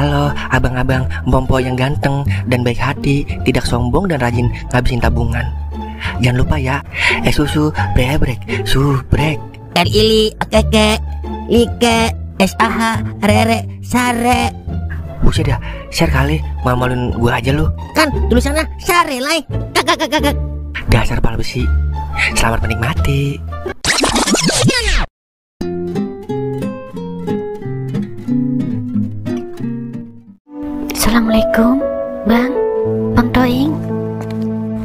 Halo abang-abang Mpompo yang ganteng dan baik hati, tidak sombong dan rajin ngabisin tabungan. Jangan lupa ya, susu brebrek, subrek. Ili, keke, like, SAH, rere, sare. Buset dah, share kali, malu-maluin gua aja lu. Kan tulisannya sare lai. Kakak. Dasar pala besi. Selamat menikmati. Assalamualaikum, Bang Toing.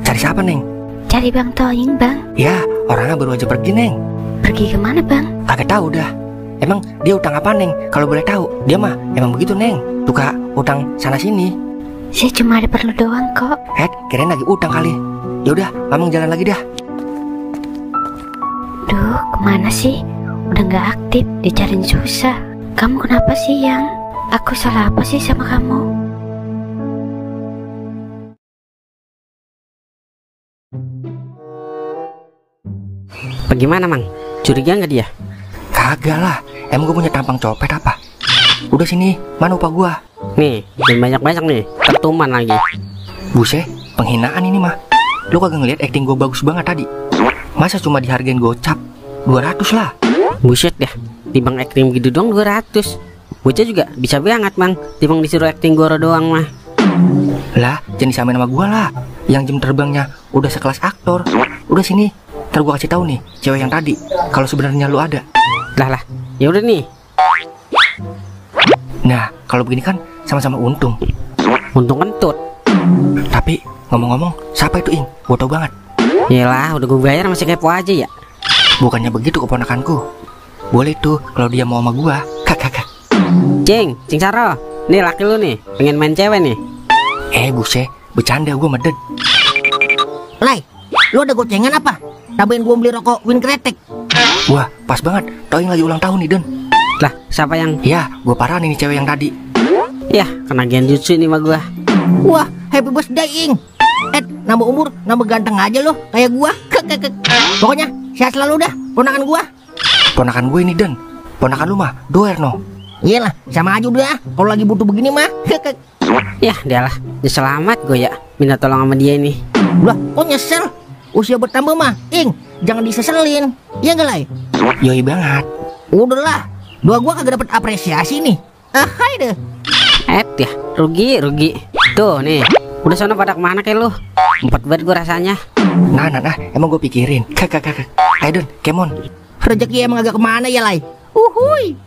Cari siapa, Neng? Cari Bang Toing, Bang. Ya, orangnya baru aja pergi, Neng. Pergi kemana, Bang? Kagak tahu dah. Emang dia utang apa, Neng? Kalau boleh tahu, dia mah emang begitu, Neng. Suka utang sana sini. Saya cuma ada perlu doang kok. Kirain lagi utang kali. Yaudah, Mamang jalan lagi dah. Duh, kemana sih? Udah gak aktif, dicariin susah. Kamu kenapa sih, Yang? Aku salah apa sih sama kamu? Bagaimana, Mang? Curiga nggak dia? Kagak lah, emang gue punya tampang copet apa? Udah sini, mana upah gua? Nih, dan banyak-banyak nih, tertuman lagi. Buset, penghinaan ini mah. Lu kagak ngeliat acting gue bagus banget tadi? Masa cuma dihargain gocap 200 lah. Buset dah, timbang acting gitu doang 200. Bocah juga bisa banget, Mang. Timbang disuruh acting goro doang mah. Lah, jangan disamain sama gua lah. Yang jam terbangnya udah sekelas aktor. Udah sini, ntar gua kasih tahu nih cewek yang tadi kalau sebenarnya lu ada. Lah, ya udah nih. Nah, kalau begini kan sama-sama untung. Untung kentut. Tapi ngomong-ngomong, siapa itu, Ing? Gua tau banget. Yalah, udah gue bayar masih kepo aja ya. Bukannya begitu keponakanku. Boleh tuh kalau dia mau sama gua. Kakak. Cing Saro, nih laki lu nih, pengen main cewek nih. Buset, bercanda gua meded. Lai, lu ada gocengan apa? Tambahin gua beli rokok Win Kretek. Wah, pas banget. Toing lagi ulang tahun nih, Den. Lah, siapa yang? Ya, gua parahin ini cewek yang tadi. Ya, kena genjutsu nih mah gua. Wah, happy birthday, Ing. Nambah umur, nambah ganteng aja lo, kayak gua. Pokoknya sehat selalu dah, ponakan gua. Ponakan gue ini, Den. Ponakan lu mah doer no. Iyalah, sama aja udah. Kalau lagi butuh begini mah. Ya, dialah. Ya selamat gue ya, minta tolong sama dia ini. Lah, kok nyesel? Usia bertambah mah, Ing, jangan diseselin. Iya gak, Lai? Yoi banget. Udahlah, doa gua kagak dapet apresiasi nih. Hai deh. Ya, rugi. Tuh nih, udah sana pada kemana kayak lu? Empat banget gue rasanya. Nah, emang gue pikirin. Kakak. Ayo, Don, kemon. Rezeki emang agak kemana ya, Lai? Uhuy.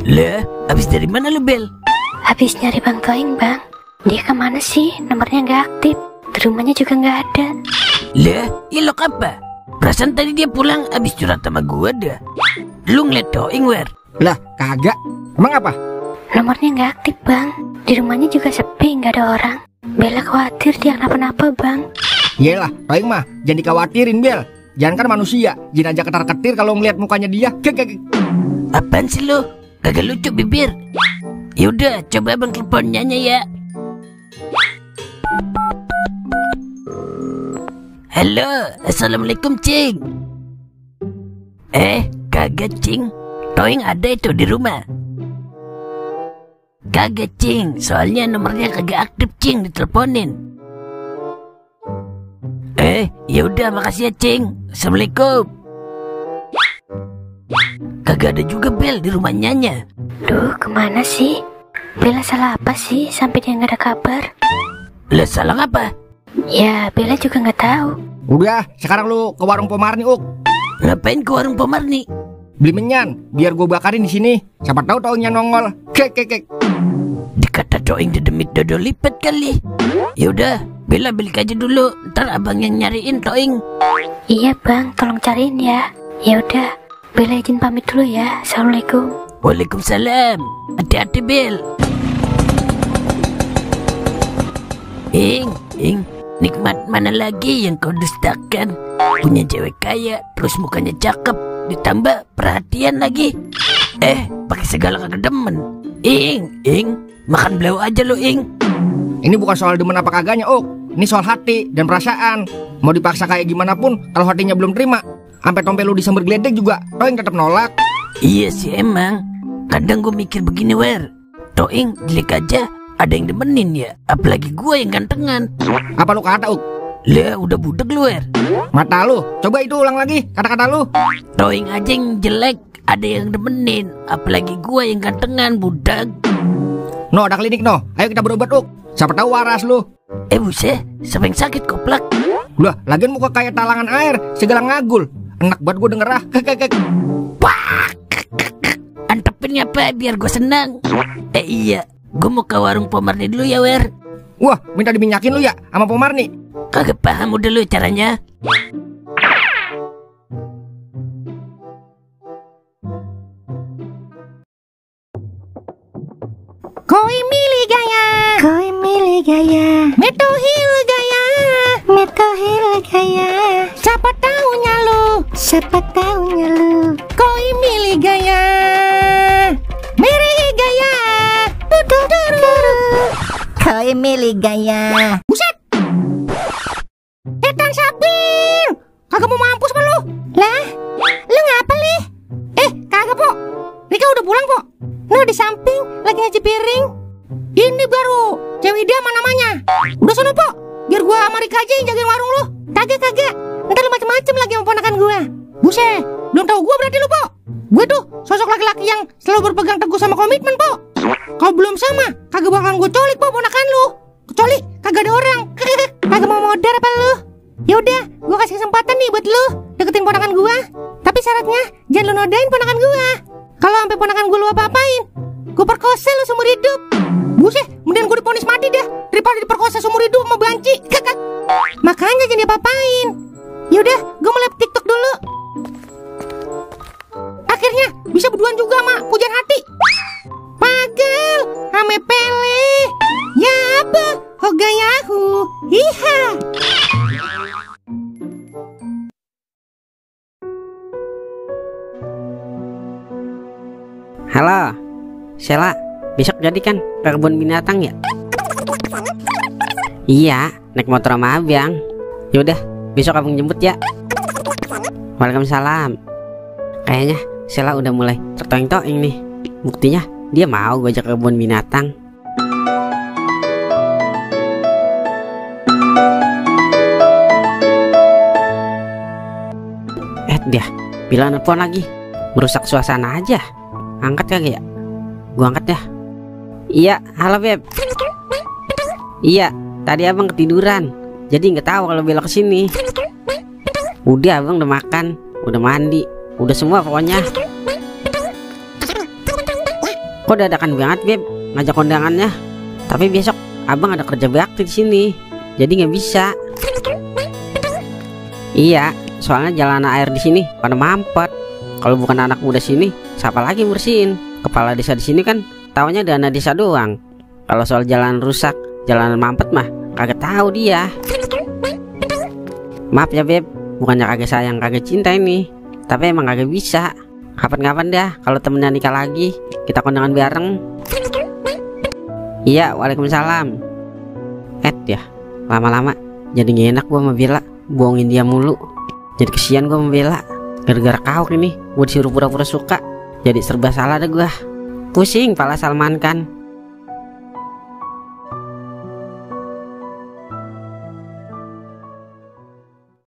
Lah, habis dari mana lu, Bel? Habis nyari Bang Toing, Bang. Dia kemana sih? Nomornya gak aktif. Di rumahnya juga gak ada. Lah, ilok apa? Perasaan tadi dia pulang habis curhat sama gua dah. Lu ngeliat Toing, Wer? Lah, kagak. Emang apa? Nomornya gak aktif, Bang. Di rumahnya juga sepi, gak ada orang. Bella khawatir dia kenapa-napa, Bang. Yelah, Toing mah jangan dikhawatirin, Bel. Jangan kan manusia, jin aja ketar-ketir kalau ngeliat mukanya dia. Apaan sih lu? Kagak lucu bibir. Yaudah, coba abang telepon nyanyi ya. Halo, assalamualaikum, Cing. Kagak, Cing. Toing ada itu di rumah. Kagak, Cing. Soalnya nomornya kagak aktif, Cing, diteleponin. Yaudah, makasih ya, Cing. Assalamualaikum. Kagak ada juga Bel di rumah Nyanya. Duh, kemana sih? Bella salah apa sih sampai dia gak ada kabar? Lah, salah apa? Ya, Bella juga gak tahu. Udah, sekarang lu ke warung Pomarni, Uk. Ngapain ke warung Pomarni? Beli menyan, biar gue bakarin di sini. Siapa tahu Toingnya nongol. Dikata Toing dedemit dodol lipat kali. Yaudah, Bella balik aja dulu. Ntar abang yang nyariin Toing. Iya, Bang, tolong cariin ya. Ya udah. Bella izin pamit dulu ya. Assalamualaikum. Waalaikumsalam. Hati-hati, Bel. Ing, nikmat mana lagi yang kau dustakan? Punya cewek kaya, terus mukanya cakep, ditambah perhatian lagi. Pakai segala kagak demen. Ing, makan blau aja lo, Ing. Ini bukan soal demen apa kagaknya, Uk. Ini soal hati dan perasaan. Mau dipaksa kayak gimana pun, kalau hatinya belum terima, sampai tompe lu disember geledek juga, Toing tetap nolak. Iya sih emang. Kadang gue mikir begini, Wer. Toing jelek aja ada yang demenin ya, apalagi gue yang gantengan. Apa lu kata, Uk? Lah udah budek lu, Wer. Mata lu, coba itu ulang lagi kata-kata lu. Toing aja yang jelek ada yang demenin, apalagi gue yang gantengan, budak. No, ada klinik no. Ayo kita berobat, Uk. Siapa tahu waras lu. Buset, siapa yang sakit koplak? Lah, lagian muka kayak talangan air, segala ngagul. Enak banget gue denger ah. Antepin apa biar gue senang. Iya, gue mau ke warung Pomarni dulu ya, Wer. Wah, minta diminyakin lu ya sama Pomarni. Kagak paham udah lu caranya. Koi milih gaya, Koi milih gaya, metohil gaya, metohil gaya, siapa taunya lu. siapa taunya lu. Koi milih gaya, merih gaya, duduru. Koi milih gaya. Buset, Etan Sabir, kagak mau mampus sama lu. Lah, lu ngapa li? Kagak po, Rika udah pulang po. Lu di samping lagi nyuci piring. Ini baru cewek dia mana namanya. Udah sono po, biar gua sama Rika aja yang jagain warung lu. Kagak. Ntar lu macem-macem lagi sama ponakan gua. Buset, belum tahu gua berarti lu po. Gue tuh sosok laki-laki yang selalu berpegang teguh sama komitmen po. Kalau belum sama, kagak bakalan gue colik po ponakan lu. Kecuali kagak ada orang. Kagak mau modar apa lu? Yaudah, gua kasih kesempatan nih buat lu deketin ponakan gua. Tapi syaratnya jangan lu nodain ponakan gua. Kalau sampai ponakan gua lu apa-apain, gua perkosa lu seumur hidup. Buset, mending gue diponis mati dah daripada diperkosa seumur hidup sama banci. Makanya jangan diapa-apain. Yaudah, gua mau live TikTok dulu. Akhirnya bisa berduaan juga sama pujian hati. Pagel, ame pele, ya apa, hogayahu, hiha. Halo, Sheila, besok jadi kan ke kebun binatang ya? Iya, naik motor sama abang. Yaudah, besok abang jemput ya. Waalaikumsalam. Kayaknya Sheila udah mulai tertoing-toing nih. Buktinya dia mau gue ajak ke kebun binatang. Dia bilang nelfon lagi. Merusak suasana aja. Angkat kagak ya? Gua angkat dah. Iya, halo Beb. Iya, tadi abang ketiduran, jadi nggak tahu kalau belok ke sini. Udah, abang udah makan, udah mandi, udah semua pokoknya. Kok dadakan banget Beb ngajak kondangannya? Tapi besok abang ada kerja bakti di sini, jadi nggak bisa. Iya, soalnya jalanan air di sini pada mampet. Kalau bukan anak muda sini, siapa lagi bersihin? Kepala desa di sini kan taunya dana desa doang. Kalau soal jalan rusak, jalanan mampet mah kagak tahu dia. Maaf ya Beb, bukannya kagak sayang kagak cinta ini, tapi emang kagak bisa. Kapan-kapan dah kalau temennya nikah lagi, kita kondangan bareng. Iya, waalaikumsalam. Ya, lama-lama jadi gak enak gua sama Bella, bohongin dia mulu. Jadi kesian gua sama Bella. Gara-gara kau ini gue disuruh pura-pura suka, jadi serba salah deh gua. Pusing pala Salman kan.